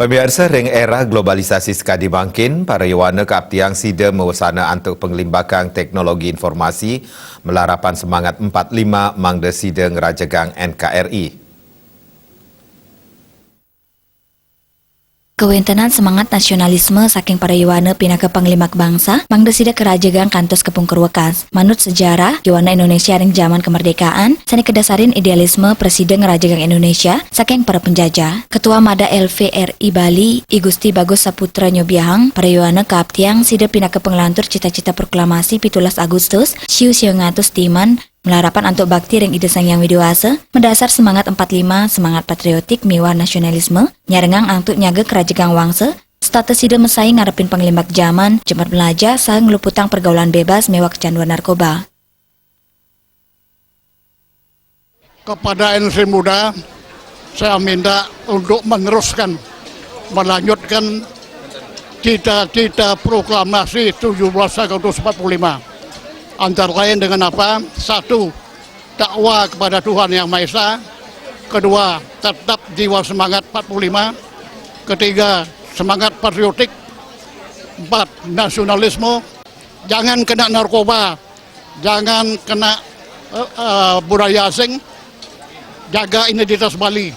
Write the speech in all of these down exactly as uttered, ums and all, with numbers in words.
Pamiarsa, ring era globalisasi sakadi mangkin, para yowana kaaptiang sida mawasana antuk panglimbakan teknologi informasi, malarapan semangat empat lima mangda sida ngrajegang N K R I. Kawentenan semangat nasionalisme saking para yowana pinaka panglimbak bangsa, mangda sida karajegang kantos kapungkur wekas. Manut sejarah, yowana Indonesia ring jaman kamardikaan, sane kadasarin idealisme prasida ngrajegang Indonesia saking para penjajah. Ketua Mada L V R I Bali, I Gusti Bagus Saputra nyobiahang, para yowana kaaptiang sida pinaka panglantur cita-cita proklamasi pitulas Agustus, siu siu ngatus timan, malarapan antuk bakti ring Ida Sang Hyang Widi Wasa, madasar semangat empat lima, semangat patriotik miwah nasionalisme, nyarengang antuk nyaga karajegang wangsa, setata sida masai ngarepin panglimbak jaman, jemet mlajah, saha ngluputang pergaulan bebas miwah kecanduan narkoba. Kepada N C Muda, saya minta untuk meneruskan, melanjutkan cita-cita proklamasi tujuh belas Agustus empat puluh lima. Antara lain dengan apa? Satu, dakwah kepada Tuhan Yang Maha Esa. Kedua, tetap jiwa semangat empat puluh lima. Ketiga, semangat patriotik. Empat, nasionalisme. Jangan kena narkoba, jangan kena eh, eh, budaya asing, jaga identitas Bali.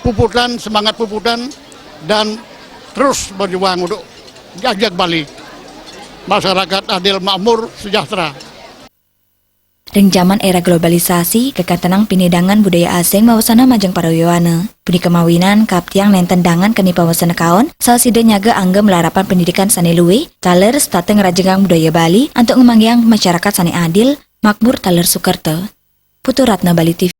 Puputan, semangat puputan, dan terus berjuang untuk jajak Bali. Masyarakat adil, makmur, sejahtera. Ring jaman era globalisasi, kakantenang pinih dangan budaya asing mawasana majeng para yowana. Punika mawinan, kaaptiang nenten dangan keni pawasana kaon, saha sida nyaga angga malarapan pendidikan sane luih, taler setata ngrajegang budaya Bali antuk ngamanggiang masyarakat sane adil, makmur taler sukerta. Putu Ratna, Bali T V.